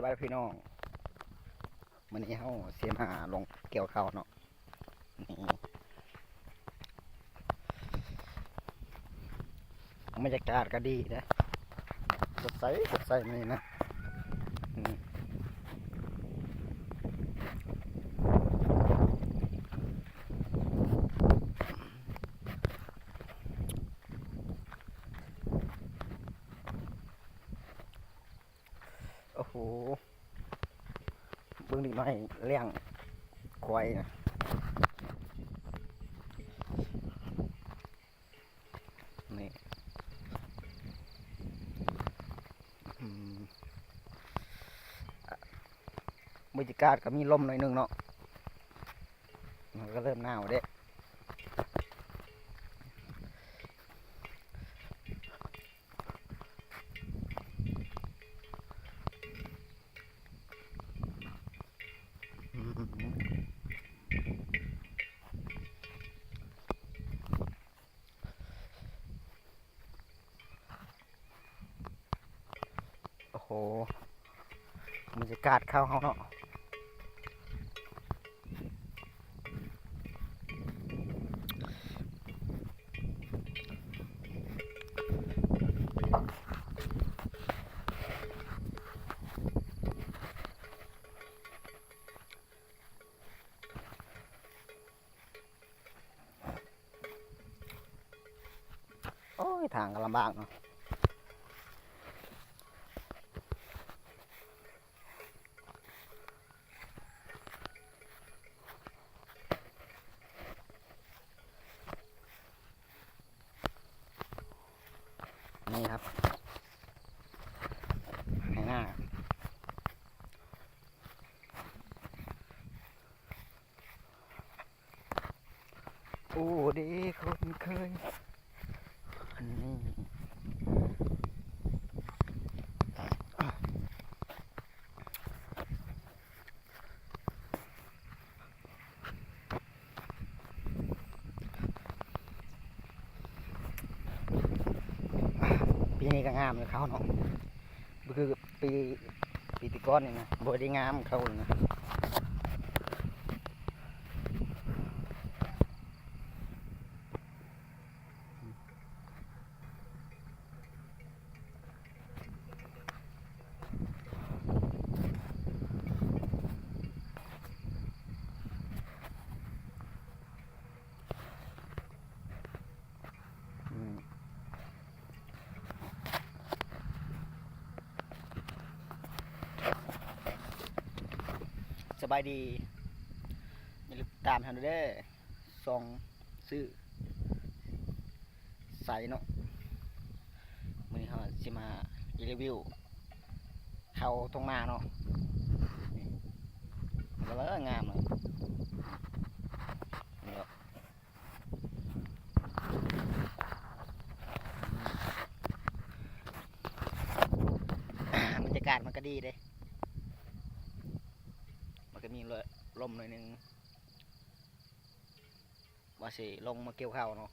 ສະບາຍດີພີ່ນ້ອງ ມື້ນີ້ເຮົາຊິມາລົງກ່ຽວເຂົ້າເນາະ ນີ້ ບັນຍາກາດກໍດີເດ້ ສົດໃສ ສົດໃສມື້ນີ້ນະ ອືມ ໂອ້ໂຫ ເບິ່ງເດັກນ້ອຍລ້ຽງຄວາຍນະ ນີ້ ອືມ ບັນຍາກາດກໍມີລົມໜ້ອຍໜຶ່ງເນາະ ມັນກໍເລີ່ມໜາວເດ້. ໂອ້ໂຫ ບັນຍາກາດເຂົ້າເຮົາເນາະ ໂອ້ຍ ທາງກໍລຳບາກເນາະ ນີ້ຄັບ ໄຮ່ນາ. ໂອ້ເດຄົນເຄີຍ ອັນນີ້ ປີນີ້ກໍງາມເລີຍເຂົ້າເນາະ ບໍ່ຄື ປີ ປີແຕ່ກ່ອນນີ້ນະ ບໍ່ໄດ້ງາມເຂົ້ານະ ອືມ ສະບາຍດີ ຢ່າລືມຕິດຕາມເຮົາເດີ ຊ່ອງຊື່ໄຊເນາະ ມື້ນີ້ເຮົາຊິມາຣີວິວເຂົ້າທົ່ງນາເນາະ ນີ້ ເບິ່ງງາມເນາະ ນີ້ເນາະ. ບັນຍາກາດມັນກໍດີເດ້ ມັນກໍມີລົມໜ້ອຍໜຶ່ງ ວ່າຊິລົງມາກ່ຽວເຂົ້າເນາະ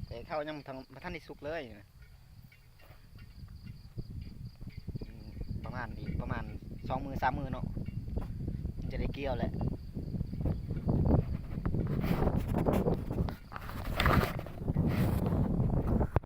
ແຕ່ເຂົ້າຍັງບໍ່ທັນ ບໍ່ທັນໄດ້ສຸກເລີຍ. ອືມ ປະມານອີກປະມານສອງມື້ສາມມື້ເນາະ ມັນຈະໄດ້ກ່ຽວແຫຼະ. ອືມ